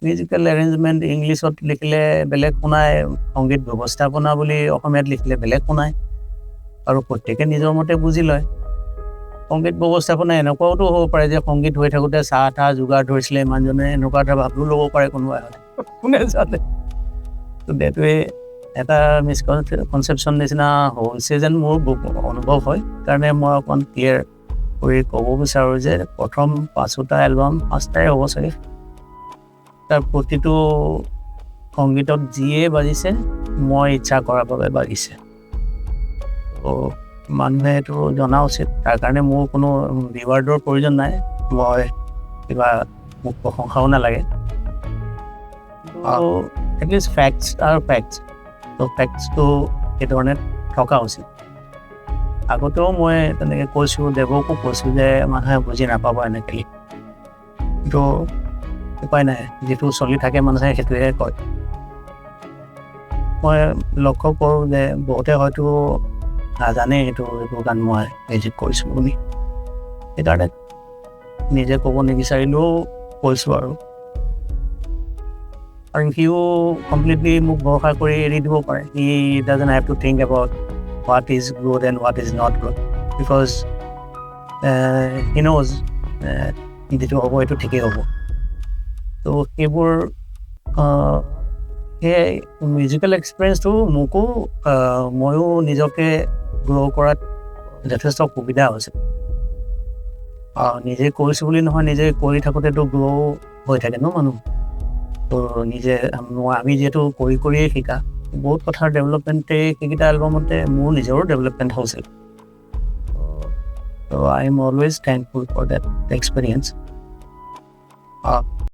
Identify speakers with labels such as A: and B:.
A: Musical arrangement ইংলিছত লিখিলে বেলেগ শুনায়, সংগীত ব্যৱস্থাপনা বুলি অসমীয়াত লিখিলে বেলেগ শুনায় আৰু প্ৰত্যেকে নিজৰ মতে বুজি লয়। সংগীত ব্যৱস্থাপনা এনেকুৱাওতো হ'ব পাৰে যে সংগীত হৈ থাকোঁতে চাহ তাহ যোগাৰ ধৰিছিলে মানুহজনে, এনেকুৱা এটা ভাৱো ল'ব পাৰে কোনোবাই হ'লে, কোনে জানে। ত' এটা মিছকনচেপশ্যন নিচিনা হৈছে যেন মোৰ অনুভৱ হয়। কাৰণে মই অকণ ক্লিয়াৰ কৰি ক'ব বিচাৰোঁ যে প্ৰথম পাঁচোটা এলবাম, পাঁচটাই হ'ব চাগে, তাৰ প্ৰতিটো সংগীতত যিয়ে বাজিছে, মই ইচ্ছা কৰাৰ বাবে বাজিছে। ত' মানুহে এইটো জনা উচিত। তাৰ কাৰণে মোৰ কোনো ৰিৱাৰ্ডৰ প্ৰয়োজন নাই, মই কিবা মোক প্ৰশংসাও নালাগে। At least facts are facts. ত' ফেক্টছটো সেইধৰণে থকা উচিত। আগতেও মই তেনেকৈ কৈছোঁ, দেৱকো কৈছোঁ যে মানুহে বুজি নাপাব এনেকৈ। কিন্তু উপায় নাই, যিটো চলি থাকে মানুহে সেইটোহে কয়। মই লক্ষ্য কৰোঁ যে বহুতে হয়তো নাজানেই সেইটো এইবোৰ গান মই মিউজিক কৰিছোঁ বুলি। সেইকাৰণে নিজে ক'ব নিবিচাৰিলেও কৈছোঁ আৰু সিও কমপ্লিটলি মোক ভৰসা কৰি এৰি দিব পাৰে। He doesn't have to think about what is good and what is not good, because he knows যিটো হ'ব সেইটো ঠিকেই হ'ব। ত' সেইবোৰ সেই মিউজিকেল এক্সপিৰিয়েঞ্চটো মোকো ময়ো নিজকে গ্ৰ' কৰাত যথেষ্ট সুবিধা হৈছে। নিজে কৰিছোঁ বুলি নহয়, নিজে কৰি থাকোঁতেতো গ্ৰ' হৈ থাকে ন মানুহ। ত' নিজে মই আমি যিহেতু কৰি কৰিয়ে শিকা, বহুত কথাৰ ডেভেলপমেণ্টে সেইকেইটা এলবামতে মোৰ নিজৰো ডেভেলপমেণ্ট হৈছিল। ত' I am always thankful for that experience.